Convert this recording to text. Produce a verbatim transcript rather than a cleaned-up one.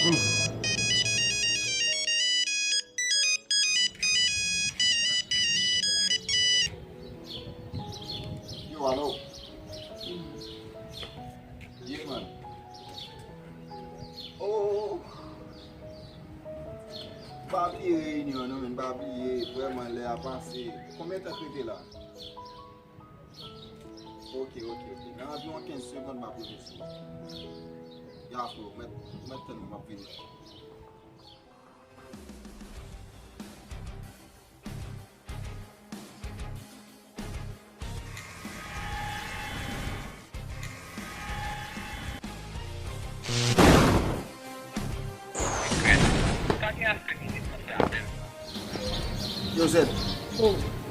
Yo, alo. Yeah, man. Oh. Pa bliye reyinyon an non, men pa bliye, vrèman lè a pase. Konbyen tan k rete la? Ok, ok, ok. Nan anviwon kenz segonn, m ap rive sou ou. Ya, frè, ou mèt, ou mèt tann mwen, m ap vini. Yo, Zèd. Oh.